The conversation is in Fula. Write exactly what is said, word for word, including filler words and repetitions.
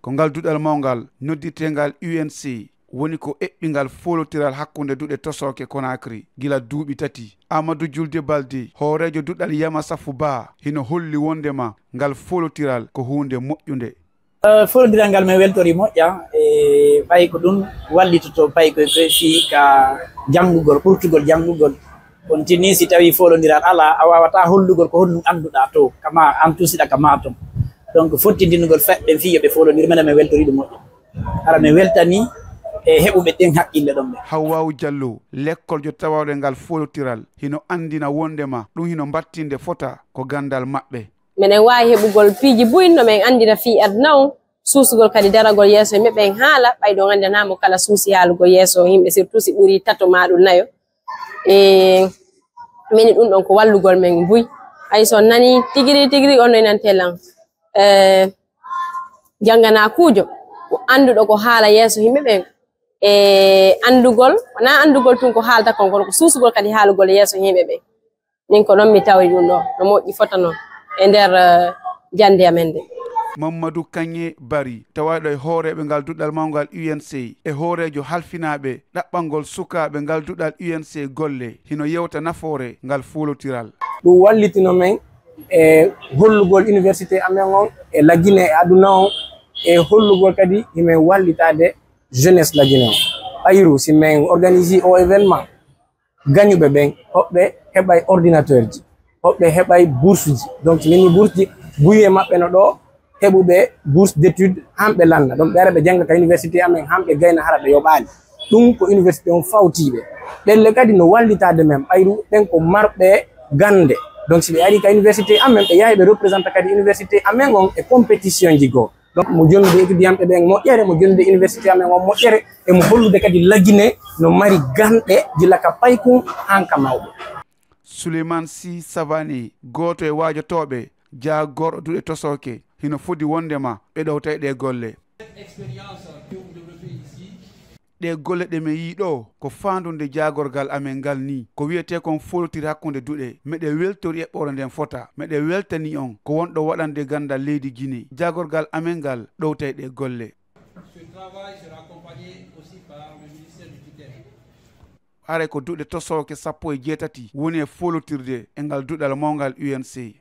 Ko ngal duɗal mawngal noddirteengal U N C woni ko eɓɓingal foolotiral hakkunde duɗe tosooke Conakry gila duuɓi tati. Amadou Julde Balde, hooreejo duɗal Yama Safu Ba, hino holli wonndema ngal foolotiral ko huunde moƴƴunde. Eh, foolotiral ngal, min weltori moƴƴa, e ɓay ko ɗum wallitoto paykoy koy fii ka janngugol, ɓurtugol janngugol. Kono tini si tawi foolondiral alaa, a waawataa hollugol ko honɗum annduɗaa to, kama an tusiɗa ka maa ton. Donc, fottindinugol fedde fii yo ɓe foolondir, minen min weltori ɗum moƴƴa. Hara min weltani e heɓuɓe ɗen haqqille ɗon ɓe. Hawwaawu Jallo, lekkoljo tawaaɗo e ngal foolotiral, hino anndina wonndema ɗum hino mbattinde fota ko ganndal maɓɓe. Meɗen waawi heɓugol piiji buy no men anndira fii aduna on, suusugol kadi daragol yeeso yimɓe ɓen haala, ɓay ɗon anndanaama kala suusi haalugol yeeso yimɓe, surtout si ɓuri tato maa ɗum nayo. E mini ɗum ɗon ko wallugol men buy. Hay so on nani tigiri tigiri on no inante lan, eh, jannganaa kuujo, ko annduɗo ko haala yeeso yimɓe ɓen. E anndugol, wonaa anndugol tun ko haalta kon, kono ko suusugol kadi haalugol yeeso yimɓe ɓen. Min ko ɗon mi tawi ɗum ɗo, no moƴƴi fota non e nder, eh, jannde amen nde. Mamadou Kanye Bari, tawaaɗo e hooreeɓe ngal duɗal mawngal U N C e hooreejo halfinaaɓe ɗaɓɓangol sukaaɓe ngal duɗal U N C golle, hino yewta nafoore ngal foolotiral. Ɗum wallitino men e hollugol université amen on e Lagine e aduna on, e hollugol kadi himen wallitaade jeunesse Lagine on. Ɓayru si men organisi o événement, gañuɓe ɓen, hoɓɓe heɓay ordinateur ji, hoɓɓe heɓay bourse ji. Donc, si nani bourse ji, buy e maɓɓe no ɗo, heɓuɓe bourse d'étude, han ɓe lanna. Donc, ɓe ara ɓe jannga ka université amen, han ɓe gayna hara ɓe yoɓaali. Ɗum ko université on fawtiiɓe. Ɓelle kadi no wallitaade men, ɓayru ɓen ko marɓe gannde. Donc, si ɓe ari ka université amen, ɓe yahay ɓe représenta kadi université amen on e compétition ji goo. Donc, mo jonnude étudiant ɓe ɓen moƴƴere, mo jonnude université amen on moƴƴere, e mo hollude kadi Lagine no mari ganɗe gila ka paykun han ka mawɓe. Souleymane Sy Savané, gooto e waajotooɓe jaagorɗo duɗe tosooke, hino fodi wonndema ɓe ɗowtay ɗee golle. Ɗee golle ɗe mi yii ɗoo ko faandunde jaagorgal amen ngal nii. Ko wiyetee kon foolotiri hakkunde duɗe. Meɗe weltori eɓɓoore nden fota. Meɗe weltani on ko wonɗo waɗande ganndal leydi Gine. Jaagorgal amen ngal ɗowtay ɗee golle. Ce travail sera accompagné aussi par le ministère du tutelle. Haray ko duɗe tosooke sappo e jeetati woni e foolotirde e ngal duɗal mawngal U N C.